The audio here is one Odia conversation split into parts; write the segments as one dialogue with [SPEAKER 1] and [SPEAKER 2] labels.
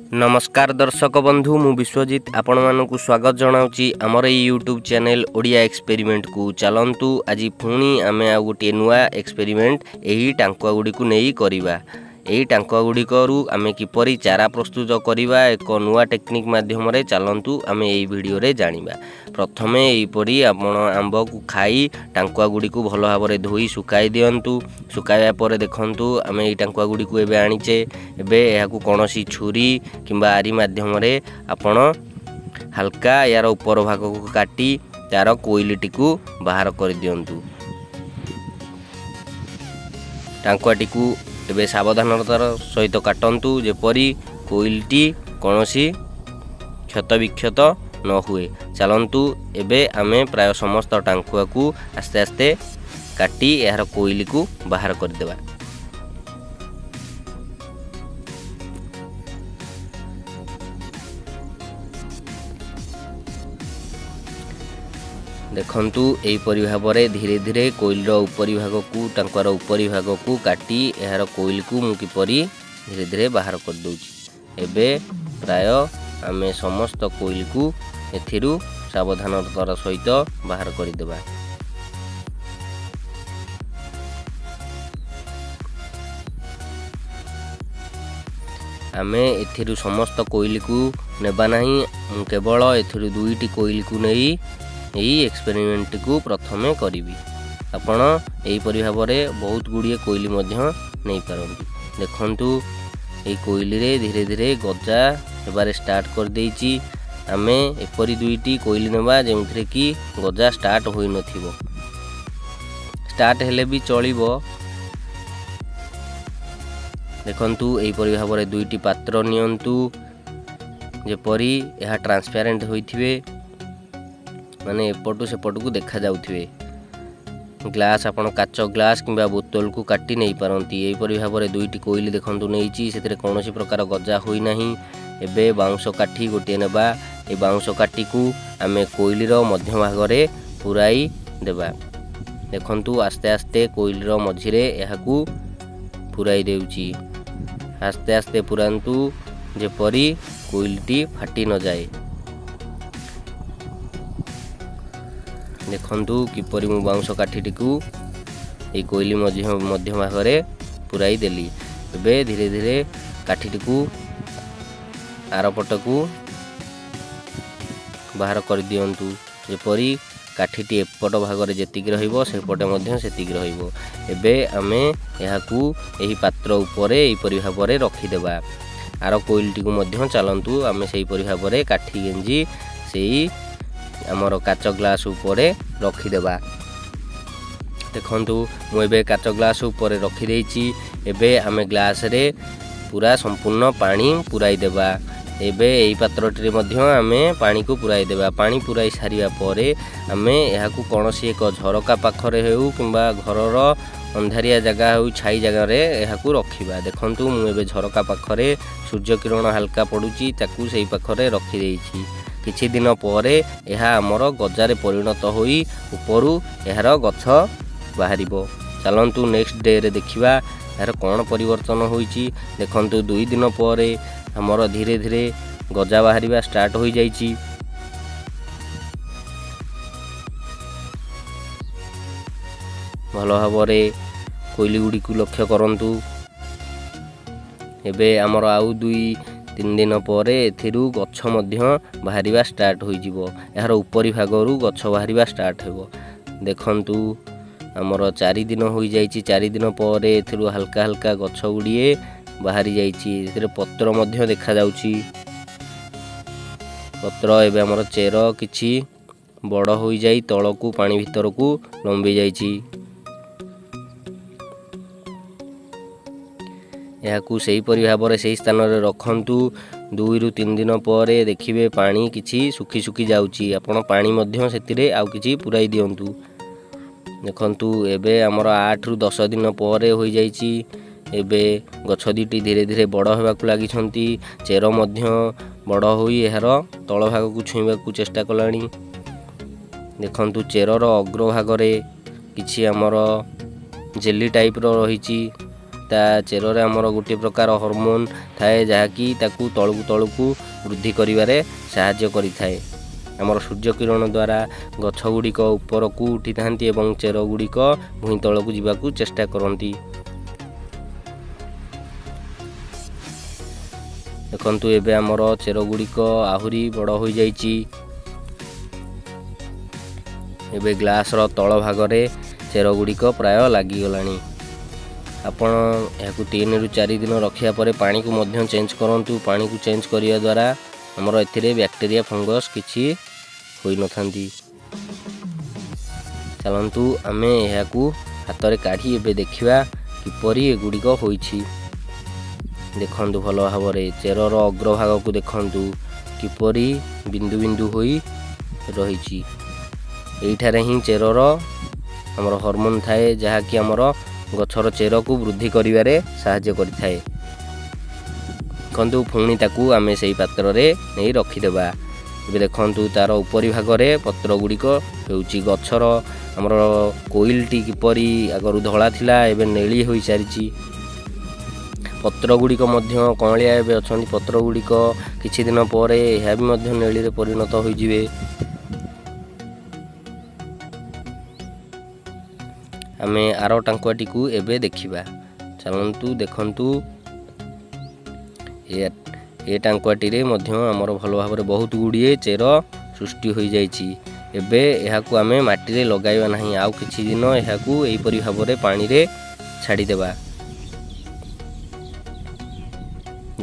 [SPEAKER 1] ନମସ୍କାର ଦର୍ଶକ ବନ୍ଧୁ, ମୁଁ ବିଶ୍ୱଜିତ ଆପଣମାନଙ୍କୁ ସ୍ୱାଗତ ଜଣାଉଛି ଆମର ଏଇ ୟୁଟ୍ୟୁବ୍ ଚ୍ୟାନେଲ୍ ଓଡ଼ିଆ ଏକ୍ସପେରିମେଣ୍ଟକୁ। ଚାଲନ୍ତୁ, ଆଜି ପୁଣି ଆମେ ଆଉ ଗୋଟିଏ ନୂଆ ଏକ୍ସପେରିମେଣ୍ଟ ଏହି ଟାଙ୍କୁଆ ଗୁଡ଼ିକୁ ନେଇ କରିବା। ଏହି ଟାଙ୍କୁଆ ଗୁଡ଼ିକରୁ ଆମେ କିପରି ଚାରା ପ୍ରସ୍ତୁତ କରିବା ଏକ ନୂଆ ଟେକ୍ନିକ୍ ମାଧ୍ୟମରେ, ଚାଲନ୍ତୁ ଆମେ ଏହି ଭିଡ଼ିଓରେ ଜାଣିବା। ପ୍ରଥମେ ଏହିପରି ଆପଣ ଆମ୍ବକୁ ଖାଇ ଟାଙ୍କୁଆ ଗୁଡ଼ିକୁ ଭଲ ଭାବରେ ଧୋଇ ଶୁଖାଇ ଦିଅନ୍ତୁ। ଶୁଖାଇବା ପରେ ଦେଖନ୍ତୁ, ଆମେ ଏଇ ଟାଙ୍କୁଆ ଗୁଡ଼ିକୁ ଏବେ ଆଣିଛେ। ଏବେ ଏହାକୁ କୌଣସି ଛୁରୀ କିମ୍ବା ଆରି ମାଧ୍ୟମରେ ଆପଣ ହାଲକା ଏହାର ଉପର ଭାଗକୁ କାଟି ତା'ର କୋଇଲିଟିକୁ ବାହାର କରିଦିଅନ୍ତୁ। ଟାଙ୍କୁଆଟିକୁ ଏବେ ସାବଧାନତାର ସହିତ କାଟନ୍ତୁ, ଯେପରି କୋଇଲଟି କୌଣସି କ୍ଷତ ବିକ୍ଷତ ନ ହୁଏ। ଚାଲନ୍ତୁ, ଏବେ ଆମେ ପ୍ରାୟ ସମସ୍ତ ଟାଙ୍କୁଆକୁ ଆସ୍ତେ ଆସ୍ତେ କାଟି ଏହାର କୋଇଲିକୁ ବାହାର କରିଦେବା। ଦେଖନ୍ତୁ, ଏହିପରି ଭାବରେ ଧୀରେ ଧୀରେ କୋଇଲର ଉପରି ଭାଗକୁ, ଟାଙ୍କୁଆର ଉପରି ଭାଗକୁ କାଟି ଏହାର କୋଇଲକୁ ମୁଁ କିପରି ଧୀରେ ଧୀରେ ବାହାର କରିଦେଉଛି। ଏବେ ପ୍ରାୟ ଆମେ ସମସ୍ତ କୋଇଲକୁ ଏଥିରୁ ସାବଧାନତାର ସହିତ ବାହାର କରିଦେବା। ଆମେ ଏଥିରୁ ସମସ୍ତ କୋଇଲିକୁ ନେବା ନାହିଁ, ମୁଁ କେବଳ ଏଥିରୁ 2ଟି କୋଇଲିକୁ ନେଇ ଏହି ଏକ୍ସପେରିମେଣ୍ଟଟିକୁ ପ୍ରଥମେ କରିବି। ଆପଣ ଏହିପରି ଭାବରେ ବହୁତ ଗୁଡ଼ିଏ କୋଇଲି ମଧ୍ୟ ନେଇପାରନ୍ତି। ଦେଖନ୍ତୁ, ଏହି କୋଇଲିରେ ଧୀରେ ଧୀରେ ଗଜା ହେବାରେ ଷ୍ଟାର୍ଟ କରିଦେଇଛି। ଆମେ ଏପରି 2ଟି କୋଇଲି ନେବା ଯେଉଁଥିରେ କି ଗଜା ଷ୍ଟାର୍ଟ ହୋଇନଥିବ, ଷ୍ଟାର୍ଟ ହେଲେ ବି ଚଳିବ। ଦେଖନ୍ତୁ, ଏହିପରି ଭାବରେ 2ଟି ପାତ୍ର ନିଅନ୍ତୁ, ଯେପରି ଏହା ଟ୍ରାନ୍ସପ୍ୟାରେଣ୍ଟ ହୋଇଥିବେ, ମାନେ ଏପଟୁ ସେପଟକୁ ଦେଖାଯାଉଥିବେ। ଗ୍ଲାସ୍, ଆପଣ କାଚ ଗ୍ଲାସ୍ କିମ୍ବା ବୋତଲକୁ କାଟି ନେଇପାରନ୍ତି। ଏହିପରି ଭାବରେ 2ଟି କୋଇଲି ଦେଖନ୍ତୁ ନେଇଛି, ସେଥିରେ କୌଣସି ପ୍ରକାର ଗଜା ହୋଇନାହିଁ। ଏବେ ବାଉଁଶ କାଠି ଗୋଟିଏ ନେବା। ଏ ବାଉଁଶ କାଠିକୁ ଆମେ କୋଇଲିର ମଧ୍ୟଭାଗରେ ପୁରାଇ ଦେବା। ଦେଖନ୍ତୁ, ଆସ୍ତେ ଆସ୍ତେ କୋଇଲିର ମଝିରେ ଏହାକୁ ପୁରାଇ ଦେଉଛି। ଆସ୍ତେ ଆସ୍ତେ ପୁରାନ୍ତୁ, ଯେପରି କୋଇଲିଟି ଫାଟି ନଯାଏ। ଦେଖନ୍ତୁ କିପରି ମୁଁ ବାଉଁଶ କାଠିଟିକୁ ଏଇ କୋଇଲି ମଧ୍ୟଭାଗରେ ପୁରାଇ ଦେଲି। ଏବେ ଧୀରେ ଧୀରେ କାଠିଟିକୁ ଆରପଟକୁ ବାହାର କରିଦିଅନ୍ତୁ, ଯେପରି କାଠିଟି ଏପଟ ଭାଗରେ ଯେତିକି ରହିବ ସେପଟେ ମଧ୍ୟ ସେତିକି ରହିବ। ଏବେ ଆମେ ଏହାକୁ ଏହି ପାତ୍ର ଉପରେ ଏହିପରି ଭାବରେ ରଖିଦେବା। ଆର କୋଇଲଟିକୁ ମଧ୍ୟ ଚାଲନ୍ତୁ ଆମେ ସେହିପରି ଭାବରେ କାଠି ଗେଞ୍ଜି ସେଇ ଆମର କାଚ ଗ୍ଲାସ୍ ଉପରେ ରଖିଦେବା। ଦେଖନ୍ତୁ, ମୁଁ ଏବେ କାଚ ଗ୍ଲାସ୍ ଉପରେ ରଖିଦେଇଛି। ଏବେ ଆମେ ଗ୍ଲାସ୍ରେ ପୁରା ସମ୍ପୂର୍ଣ୍ଣ ପାଣି ପୁରାଇ ଦେବା। ଏବେ ଏହି ପାତ୍ରଟିରେ ମଧ୍ୟ ଆମେ ପାଣିକୁ ପୁରାଇ ଦେବା। ପାଣି ପୁରାଇ ସାରିବା ପରେ ଆମେ ଏହାକୁ କୌଣସି ଏକ ଝରକା ପାଖରେ ହେଉ କିମ୍ବା ଘରର ଅନ୍ଧାରିଆ ଜାଗା ହେଉ, ଛାଇ ଜାଗାରେ ଏହାକୁ ରଖିବା। ଦେଖନ୍ତୁ, ମୁଁ ଏବେ ଝରକା ପାଖରେ ସୂର୍ଯ୍ୟ କିରଣ ହାଲକା ପଡ଼ୁଛି, ତାକୁ ସେଇ ପାଖରେ ରଖିଦେଇଛି। କିଛି ଦିନ ପରେ ଏହା ଆମର ଗଜାରେ ପରିଣତ ହୋଇ ଉପରୁ ଏହାର ଗଛ ବାହାରିବ। ଚାଲନ୍ତୁ ନେକ୍ସଟ ଡେରେ ଦେଖିବା ଏହାର କ'ଣ ପରିବର୍ତ୍ତନ ହୋଇଛି। ଦେଖନ୍ତୁ, 2 ଦିନ ପରେ ଆମର ଧୀରେ ଧୀରେ ଗଜା ବାହାରିବା ଷ୍ଟାର୍ଟ ହୋଇଯାଇଛି। ଭଲ ଭାବରେ କୋଇଲି ଗୁଡ଼ିକୁ ଲକ୍ଷ୍ୟ କରନ୍ତୁ। ଏବେ ଆମର ଆଉ 2 3 ଦିନ ପରେ ଏଥିରୁ ଗଛ ମଧ୍ୟ ବାହାରିବା ଷ୍ଟାର୍ଟ ହୋଇଯିବ। ଏହାର ଉପରି ଭାଗରୁ ଗଛ ବାହାରିବା ଷ୍ଟାର୍ଟ ହେବ। ଦେଖନ୍ତୁ, ଆମର 4 ଦିନ ହୋଇଯାଇଛି। 4 ଦିନ ପରେ ଏଥିରୁ ହାଲକା ହାଲକା ଗଛ ଗୁଡ଼ିଏ ବାହାରି ଯାଇଛି। ଏଥିରେ ପତ୍ର ମଧ୍ୟ ଦେଖାଯାଉଛି, ପତ୍ର। ଏବେ ଆମର ଚେର କିଛି ବଡ଼ ହୋଇଯାଇ ତଳକୁ ପାଣି ଭିତରକୁ ଲମ୍ବି ଯାଇଛି। ଏହାକୁ ସେହିପରି ଭାବରେ ସେହି ସ୍ଥାନରେ ରଖନ୍ତୁ। 2ରୁ 3 ଦିନ ପରେ ଦେଖିବେ ପାଣି କିଛି ଶୁଖି ଶୁଖି ଯାଉଛି। ଆପଣ ପାଣି ମଧ୍ୟ ସେଥିରେ ଆଉ କିଛି ପୁରାଇ ଦିଅନ୍ତୁ। ଦେଖନ୍ତୁ, ଏବେ ଆମର 8ରୁ 10 ଦିନ ପରେ ହୋଇଯାଇଛି। ଏବେ ଗଛ 2ଟି ଧୀରେ ଧୀରେ ବଡ଼ ହେବାକୁ ଲାଗିଛନ୍ତି। ଚେର ମଧ୍ୟ ବଡ଼ ହୋଇ ଏହାର ତଳ ଭାଗକୁ ଛୁଇଁବାକୁ ଚେଷ୍ଟା କଲାଣି। ଦେଖନ୍ତୁ, ଚେରର ଅଗ୍ରଭାଗରେ କିଛି ଆମର ଜେଲି ଟାଇପ୍ର ରହିଛି, ତା ଚେରରେ ଆମର ଗୋଟିଏ ପ୍ରକାର ହରମୋନ୍ ଥାଏ, ଯାହାକି ତାକୁ ତଳକୁ ତଳକୁ ବୃଦ୍ଧି କରିବାରେ ସାହାଯ୍ୟ କରିଥାଏ। ଆମର ସୂର୍ଯ୍ୟ କିରଣ ଦ୍ୱାରା ଗଛ ଗୁଡ଼ିକ ଉପରକୁ ଉଠିଥାନ୍ତି ଏବଂ ଚେର ଗୁଡ଼ିକ ଭୂଇଁ ତଳକୁ ଯିବାକୁ ଚେଷ୍ଟା କରନ୍ତି। ଦେଖନ୍ତୁ, ଏବେ ଆମର ଚେର ଗୁଡ଼ିକ ଆହୁରି ବଡ଼ ହୋଇଯାଇଛି। ଏବେ ଗ୍ଲାସ୍ର ତଳ ଭାଗରେ ଚେର ଗୁଡ଼ିକ ପ୍ରାୟ ଲାଗିଗଲାଣି। ଆପଣ ଏହାକୁ 3ରୁ 4 ଦିନ ରଖିବା ପରେ ପାଣିକୁ ମଧ୍ୟ ଚେଞ୍ଜ କରନ୍ତୁ। ପାଣିକୁ ଚେଞ୍ଜ କରିବା ଦ୍ୱାରା ଆମର ଏଥିରେ ବ୍ୟାକ୍ଟେରିଆ, ଫଙ୍ଗସ୍ କିଛି ହୋଇନଥାନ୍ତି। ଚାଲନ୍ତୁ ଆମେ ଏହାକୁ ହାତରେ କାଢ଼ି ଏବେ ଦେଖିବା କିପରି ଏଗୁଡ଼ିକ ହୋଇଛି। ଦେଖନ୍ତୁ, ଭଲ ଭାବରେ ଚେରର ଅଗ୍ରଭାଗକୁ ଦେଖନ୍ତୁ କିପରି ବିନ୍ଦୁ ବିନ୍ଦୁ ହୋଇ ରହିଛି। ଏଇଠାରେ ହିଁ ଚେରର ଆମର ହରମୋନ୍ ଥାଏ, ଯାହାକି ଆମର ଗଛର ଚେରକୁ ବୃଦ୍ଧି କରିବାରେ ସାହାଯ୍ୟ କରିଥାଏ। ଦେଖନ୍ତୁ, ପୁଣି ତାକୁ ଆମେ ସେଇ ପାତ୍ରରେ ନେଇ ରଖିଦେବା। ଏବେ ଦେଖନ୍ତୁ, ତା'ର ଉପରି ଭାଗରେ ପତ୍ର ଗୁଡ଼ିକ ହେଉଛି। ଗଛର ଆମର କୋଇଲଟି କିପରି ଆଗରୁ ଧଳା ଥିଲା, ଏବେ ନେଳି ହୋଇସାରିଛି। ପତ୍ର ଗୁଡ଼ିକ ମଧ୍ୟ କଅଁଳିଆ ଏବେ ଅଛନ୍ତି। ପତ୍ର ଗୁଡ଼ିକ କିଛି ଦିନ ପରେ ଏହା ବି ମଧ୍ୟ ନେଳିରେ ପରିଣତ ହୋଇଯିବେ। ଆମେ ଆର ଟାଙ୍କୁଆଟିକୁ ଏବେ ଦେଖିବା। ଚାଲନ୍ତୁ, ଦେଖନ୍ତୁ, ଏ ଟାଙ୍କୁଆଟିରେ ମଧ୍ୟ ଆମର ଭଲ ଭାବରେ ବହୁତ ଗୁଡ଼ିଏ ଚେର ସୃଷ୍ଟି ହୋଇଯାଇଛି। ଏବେ ଏହାକୁ ଆମେ ମାଟିରେ ଲଗାଇବା ନାହିଁ, ଆଉ କିଛି ଦିନ ଏହାକୁ ଏହିପରି ଭାବରେ ପାଣିରେ ଛାଡ଼ିଦେବା।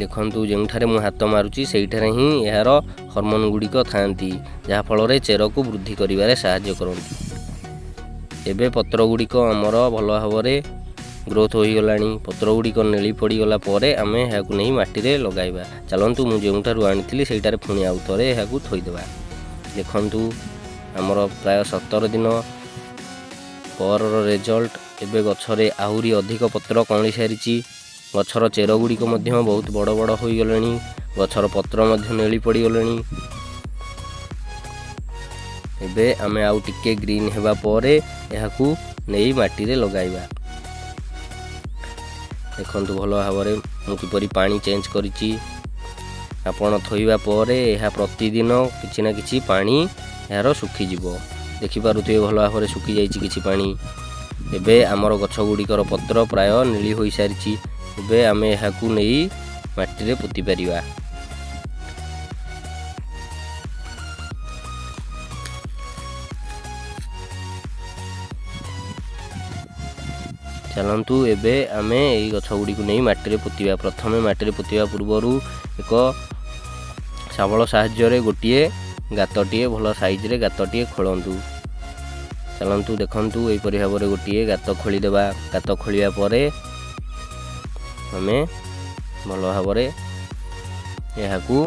[SPEAKER 1] ଦେଖନ୍ତୁ, ଯେଉଁଠାରେ ମୁଁ ହାତ ମାରୁଛି ସେଇଠାରେ ହିଁ ଏହାର ହରମୋନ୍ ଗୁଡ଼ିକ ଥାଆନ୍ତି, ଯାହାଫଳରେ ଚେରକୁ ବୃଦ୍ଧି କରିବାରେ ସାହାଯ୍ୟ କରନ୍ତି। ଏବେ ପତ୍ର ଗୁଡ଼ିକ ଆମର ଭଲ ଭାବରେ ଗ୍ରୋଥ୍ ହୋଇଗଲାଣି। ପତ୍ର ଗୁଡ଼ିକ ନେଳି ପଡ଼ିଗଲା ପରେ ଆମେ ଏହାକୁ ନେଇ ମାଟିରେ ଲଗାଇବା। ଚାଲନ୍ତୁ, ମୁଁ ଯେଉଁଠାରୁ ଆଣିଥିଲି ସେଇଠାରେ ପୁଣି ଆଉ ଥରେ ଏହାକୁ ଥୋଇଦେବା। ଦେଖନ୍ତୁ, ଆମର ପ୍ରାୟ 17 ଦିନ ପରର ରେଜଲ୍ଟ। ଏବେ ଗଛରେ ଆହୁରି ଅଧିକ ପତ୍ର କଅଁଳି ସାରିଛି। ଗଛର ଚେର ଗୁଡ଼ିକ ମଧ୍ୟ ବହୁତ ବଡ଼ ବଡ଼ ହୋଇଗଲେଣି। ଗଛର ପତ୍ର ମଧ୍ୟ ନେଳି ପଡ଼ିଗଲେଣି। ଏବେ ଆମେ ଆଉ ଟିକେ ଗ୍ରୀନ୍ ହେବା ପରେ ଏହାକୁ ନେଇ ମାଟିରେ ଲଗାଇବା। ଦେଖନ୍ତୁ ଭଲ ଭାବରେ ମୁଁ କିପରି ପାଣି ଚେଞ୍ଜ କରିଛି। ଆପଣ ଥୋଇବା ପରେ ଏହା ପ୍ରତିଦିନ କିଛି ନା କିଛି ପାଣି ଏହାର ଶୁଖିଯିବ। ଦେଖିପାରୁଥିବେ, ଭଲ ଭାବରେ ଶୁଖିଯାଇଛି କିଛି ପାଣି। ଏବେ ଆମର ଗଛ ଗୁଡ଼ିକର ପତ୍ର ପ୍ରାୟ ନେଳି ହୋଇସାରିଛି। ଏବେ ଆମେ ଏହାକୁ ନେଇ ମାଟିରେ ପୋତି ପାରିବା। ଚାଲନ୍ତୁ, ଏବେ ଆମେ ଏଇ ଗଛ ଗୁଡ଼ିକୁ ନେଇ ମାଟିରେ ପୋତିବା। ପ୍ରଥମେ ମାଟିରେ ପୋତିବା ପୂର୍ବରୁ ଏକ ଶାବଳ ସାହାଯ୍ୟରେ ଗୋଟିଏ ଗାତଟିଏ, ଭଲ ସାଇଜରେ ଗାତଟିଏ ଖୋଳନ୍ତୁ। ଚାଲନ୍ତୁ, ଦେଖନ୍ତୁ, ଏହିପରି ଭାବରେ ଗୋଟିଏ ଗାତ ଖୋଳିଦେବା। ଗାତ ଖୋଳିବା ପରେ ଆମେ ଭଲ ଭାବରେ ଏହାକୁ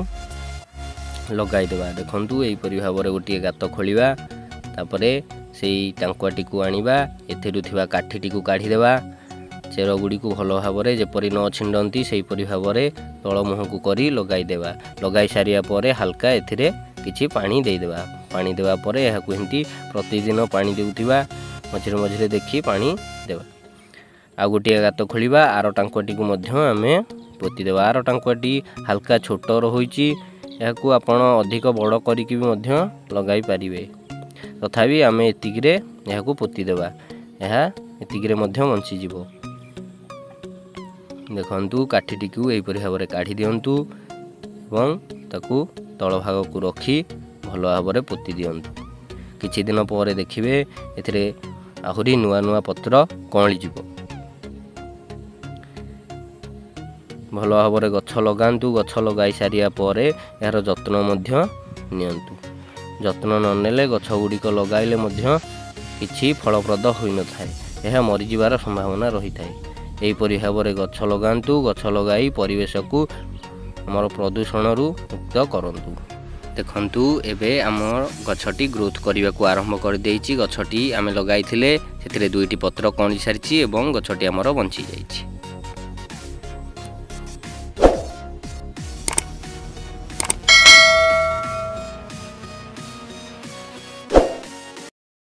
[SPEAKER 1] ଲଗାଇଦେବା। ଦେଖନ୍ତୁ, ଏହିପରି ଭାବରେ ଗୋଟିଏ ଗାତ ଖୋଳିବା, ତାପରେ ସେଇ ଟାଙ୍କୁଆଟିକୁ ଆଣିବା, ଏଥିରୁ ଥିବା କାଠିଟିକୁ କାଢ଼ିଦେବା। ଚେର ଗୁଡ଼ିକୁ ଭଲ ଭାବରେ ଯେପରି ନ ଛିଣ୍ଡନ୍ତି ସେହିପରି ଭାବରେ ତଳ ମୁହଁକୁ କରି ଲଗାଇଦେବା। ଲଗାଇ ସାରିବା ପରେ ହାଲକା ଏଥିରେ କିଛି ପାଣି ଦେଇଦେବା। ପାଣି ଦେବା ପରେ ଏହାକୁ ଏମିତି ପ୍ରତିଦିନ ପାଣି ଦେଉଥିବା, ମଝିରେ ମଝିରେ ଦେଖି ପାଣି ଦେବା। ଆଉ ଗୋଟିଏ ଗାତ ଖୋଳିବା, ଆର ଟାଙ୍କୁଆଟିକୁ ମଧ୍ୟ ଆମେ ପୋତିଦେବା। ଆର ଟାଙ୍କୁଆଟି ହାଲକା ଛୋଟ ହୋଇଛି, ଏହାକୁ ଆପଣ ଅଧିକ ବଡ଼ କରିକି ବି ମଧ୍ୟ ଲଗାଇ ପାରିବେ। ତଥାପି ଆମେ ଏତିକିରେ ଏହାକୁ ପୋତିଦେବା, ଏହା ଏତିକିରେ ମଧ୍ୟ ବଞ୍ଚିଯିବ। ଦେଖନ୍ତୁ, କାଠିଟିକୁ ଏହିପରି ଭାବରେ କାଢ଼ି ଦିଅନ୍ତୁ ଏବଂ ତାକୁ ତଳ ଭାଗକୁ ରଖି ଭଲ ଭାବରେ ପୋତି ଦିଅନ୍ତୁ। କିଛି ଦିନ ପରେ ଦେଖିବେ ଏଥିରେ ଆହୁରି ନୂଆ ନୂଆ ପତ୍ର କଅଁଳିଯିବ। ଭଲ ଭାବରେ ଗଛ ଲଗାନ୍ତୁ। ଗଛ ଲଗାଇ ସାରିବା ପରେ ଏହାର ଯତ୍ନ ମଧ୍ୟ ନିଅନ୍ତୁ। ଯତ୍ନ ନ ନେଲେ ଗଛ ଗୁଡ଼ିକ ଲଗାଇଲେ ମଧ୍ୟ କିଛି ଫଳପ୍ରଦ ହୋଇନଥାଏ, ଏହା ମରିଯିବାର ସମ୍ଭାବନା ରହିଥାଏ। ଏହିପରି ଭାବରେ ଗଛ ଲଗାନ୍ତୁ। ଗଛ ଲଗାଇ ପରିବେଶକୁ ଆମର ପ୍ରଦୂଷଣରୁ ମୁକ୍ତ କରନ୍ତୁ। ଦେଖନ୍ତୁ, ଏବେ ଆମ ଗଛଟି ଗ୍ରୋଥ୍ କରିବାକୁ ଆରମ୍ଭ କରିଦେଇଛି। ଗଛଟି ଆମେ ଲଗାଇଥିଲେ, ସେଥିରେ 2ଟି ପତ୍ର କଅଁଳି ସାରିଛି ଏବଂ ଗଛଟି ଆମର ବଞ୍ଚିଯାଇଛି।